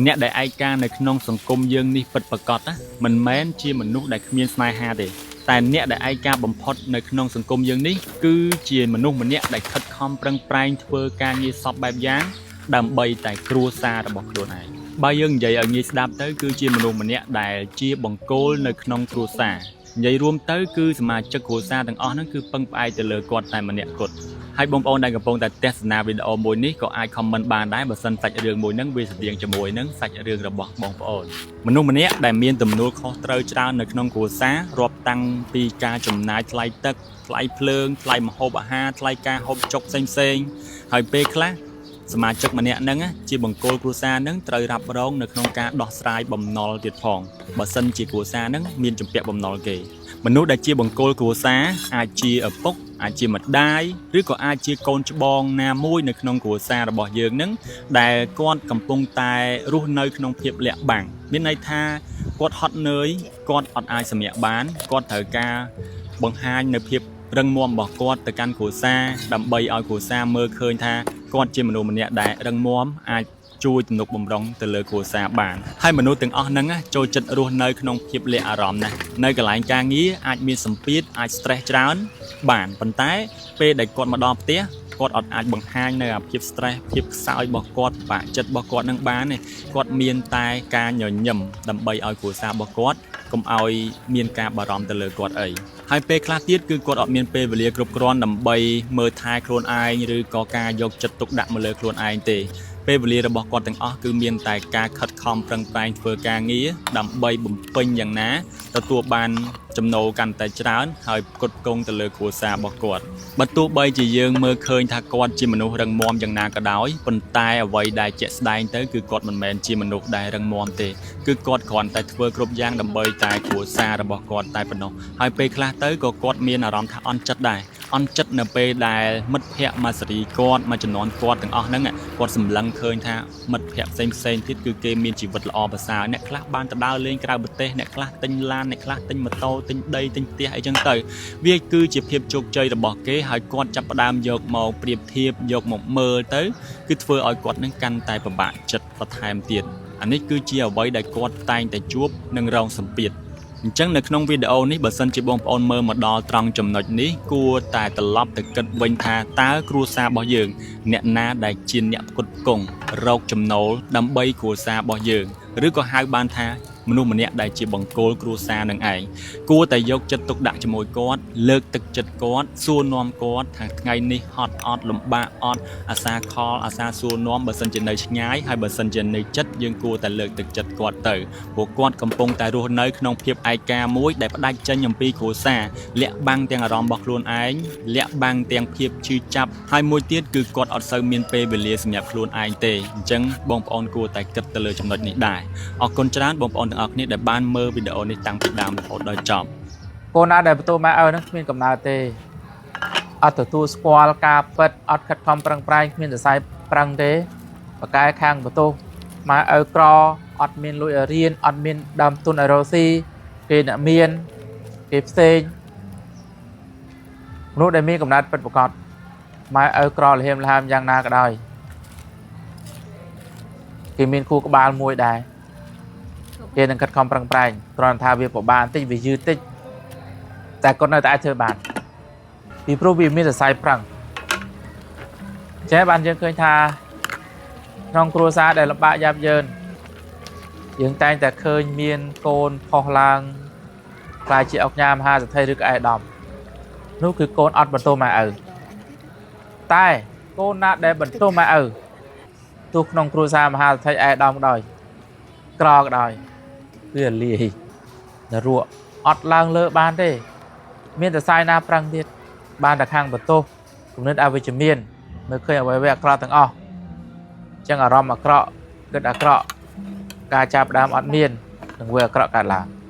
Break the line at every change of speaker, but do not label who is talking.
អ្នកដែលឯកានៅក្នុងសង្គមយើងនេះពិតប្រាកដណាមិនមែនជាមនុស្សដែលគ្មានស្នេហាទេតែអ្នកដែលឯកាបំផុតនៅក្នុងសង្គមយើងនេះគឺជាមនុស្សម្នាក់ដែលខិតខំប្រឹងប្រែងធ្វើការងារសពបែបយ៉ាងដើម្បីតែគ្រួសាររបស់ខ្លួនឯងបើយើងនិយាយឲ្យងាយស្ដាប់ទៅគឺជាមនុស្សម្នាក់ដែលជាបង្គោលនៅក្នុងគ្រួសារនិយាយរួមទៅគឺសមាជិកគ្រួសារទាំងអស់ហ្នឹងគឺពឹងផ្អែកទៅលើគាត់តែម្នាក់គត់ ហើយបងប្អូនដែលកំពុងតែទស្សនាវីដេអូមួយនេះក៏អាច comment បានដែរបើសិនសាច់រឿងមួយហ្នឹងវាស្តៀងជាមួយនឹងសាច់រឿងរបស់បងប្អូនមនុស្សម្នាក់ដែលមានទំនួលខុសត្រូវច្រើននៅក្នុងគ្រួសាររាប់តាំងពីការចំណាយថ្លៃទឹកថ្លៃភ្លើងថ្លៃម្ហូបអាហារថ្លៃការហូបចុកផ្សេងៗហើយពេលខ្លះសមាជិកម្នាក់ហ្នឹងណាជាបង្គោលគ្រួសារហ្នឹងត្រូវរ៉ាប់រងនៅក្នុងការដោះស្រាយបំណុលទៀតផងបើសិនជាគ្រួសារហ្នឹងមានជំពាក់បំណុលគេ មនុស្សដែលជាបង្គោលគ្រួសារអាចជាឪពុកអាចជាម្ដាយឬក៏អាចជាកូនច្បងណាមួយនៅក្នុងគ្រួសាររបស់យើងនឹងដែលគាត់កំពុងតែរស់នៅក្នុងភាពលាក់បាំងមានន័យថាគាត់ហត់នឿយគាត់អត់អាចសម្រាកបានគាត់ត្រូវការបង្ហាញនៅភាពរឹងមាំរបស់គាត់ទៅកាន់គ្រួសារដើម្បីឲ្យគ្រួសារមើលឃើញថាគាត់ជាមនុស្សម្នាក់ដែលរឹងមាំអាចជួយទំនុកបំរុងទៅលើគ្រួសារបានហើយមនុស្សទាំងអស់ហ្នឹងណាចូលចិត្តរស់នៅក្នុងភាពលាក់អារម្មណ៍ណាស់នៅកន្លែងការងារអាចមានសម្ពាធអាច stress ច្រើនបានប៉ុន្តែពេលដែលគាត់មកដល់ផ្ទះគាត់អត់អាចបង្ហាញនៅអាភាព stress ភាពខ្សោយរបស់គាត់បាក់ចិត្តរបស់គាត់នឹងបានទេគាត់មានតែការញញឹមដើម្បីឲ្យគ្រួសាររបស់គាត់កុំឲ្យមានការបារម្ភទៅលើគាត់អីហើយពេលខ្លះទៀតគឺគាត់អត់មានពេលវេលាគ្រប់គ្រាន់ដើម្បីមើលថែខ្លួនឯងឬក៏ការយកចិត្តទុកដាក់មកលើខ្លួនឯងទេ ពេលវេលារបស់គាត់ទាំងអស់គឺមានតែការខិតខំប្រឹងប្រែងធ្វើការងារដើម្បីបំពេញយ៉ាងណាទទួលបានចំណូលកាន់តែច្រើនហើយផ្គត់ផ្គង់ទៅលើគ្រួសាររបស់គាត់បើទោះបីជាយើងមើលឃើញថាគាត់ជាមនុស្សរឹងមាំយ៉ាងណាក៏ដោយប៉ុន្តែអ្វីដែលជាក់ស្ដែងទៅគឺគាត់មិនមែនជាមនុស្សដែលរឹងមាំទេគឺគាត់គ្រាន់តែធ្វើគ្រប់យ៉ាងដើម្បីតែគ្រួសាររបស់គាត់តែប៉ុណ្ណោះហើយពេលខ្លះទៅក៏គាត់មានអារម្មណ៍ថាអន់ចិត្តដែរអន់ចិត្តនៅពេលដែលមិត្តភ័ក្តិមួយសេរីគាត់មួយចំនួនគាត់ទាំងអស់ហ្នឹងគាត់សម្លឹងឃើញថាមិត្តភ័ក្តិផ្សេងផ្សេងទៀតគឺគេមានជីវិតល្អប្រសើរអ្នកខ្លះបានទៅដើរលេងក្រៅប្រទេសអ្នកខ្លះទិញឡានអ្នកខ្លះទិញម៉ូតូទិញដីទិញផ្ទះអីចឹងទៅវាគឺជាភាពជោគជ័យរបស់គេហើយគាត់ចាប់ផ្ដើមយកមកប្រៀបធៀបយកមកមើលទៅគឺធ្វើឲ្យគាត់នឹងកាន់តែពិបាកចិត្តបន្ថែមទៀតអានេះគឺជាអ្វីដែលគាត់តែងតែជួបនិងរងសម្ពាធ អញ្ចឹងនៅក្នុងវីដេអូនេះបើសិនជាបងប្អូនមើលមកដល់ត្រង់ចំណុចនេះគួរតែត្រឡប់ទៅគិតវិញថាតើគ្រួសាររបស់យើងអ្នកណាដែលជាអ្នកផ្គត់ផ្គង់រកចំណូលដើម្បីគ្រួសាររបស់យើងឬក៏ហៅបានថាមនុស្សម្នាក់ដែលជាបង្គោលគ្រួសារនឹងឯងគួរតែយកចិត្តទុកដាក់ជាមួយគាត់លើកទឹកចិត្តគាត់សួរនាំគាត់ថាថ្ងៃនេះហត់អត់លំបាកអត់អាសា call អាសាសួរនាំបើសិនជានៅឆ្ងាយហើយបើសិនជានៅចិត្តយើងគួរតែលើកទឹកចិត្តគាត់ទៅព្រោះគាត់កំពុងតែរស់នៅក្នុងភាពឯកាមួយដែលផ្ដាច់ចេញអំពីគ្រួសារលាក់បាំងទាំងអារម្មណ៍របស់ខ្លួនឯងលាក់បាំងទាំងភាពឈឺចាប់ហើយមួយទៀតគឺគាត់អត់សូវមានពេលវេលាសម្រាប់ខ្លួនឯងទេអញ្ចឹងបងប្អូនគួរតែគិតទៅលើចំណុចនេះដែរអរគុណច្រើនបងប្អូនទាំងអស់គ្នាដែលបានមើលវីដេអូនេះតាំងពីដើមរហូតដល់ចប់
កូនណាដែលបន្ទោម៉ែឪហ្នឹងគ្មានកំណើតទេអត់ទទួលស្គាល់ការពិតអត់ខិតខំប្រឹងប្រែងគ្មានសរសៃប្រឹងទេបកែខាងបន្ទោម៉ែឪក្រអត់មានលុយឲ្យរៀនអត់មានដើមទុនឲ្យរកស៊ីគេអ្នកមានគេផ្សេងមនុស្សដែលមានកំណើតពិតប្រាកដម៉ែឪក្រលហៀមលហាមយ៉ាងណាក៏ដោយគេមានខួរក្បាលមួយដែរគេនឹងខិតខំប្រឹងប្រែងគ្រាន់តែថាវាពិបាកបន្តិចវាយឺតតិច តែគាត់នៅតែអាចធ្វើបានពីព្រោះវាមានសរសៃប្រឹងចេះបានយើងឃើញថាក្នុងគ្រួសារដែលលំបាកយ៉ាប់យ៉ឺនយើងតែងតែឃើញមានកូនផុសឡើងក្លាយជាអុកញ៉ាមហាសេដ្ឋីឬក៏ឯកឧត្តមនោះគឺកូនអត់បន្ទោម៉ែឪតែកូនណាដែលបន្ទោម៉ែឪទោះក្នុងគ្រួសារមហាសេដ្ឋីឯកឧត្តមក៏ដោយក្រក៏ដោយវាលាយនរកអត់ឡើងលើបានទេ មានតែសាយណាប្រឹងទៀតបានតែខាងបន្ទោសគំនិតអវិជ្ជមានមើលឃើញអ្វីៗអាក្រក់ទាំងអស់អញ្ចឹងអារម្មណ៍អាក្រក់គិតអាក្រក់ការចាប់ផ្ដើមអត់មាននឹងវាអាក្រក់កើតឡើង។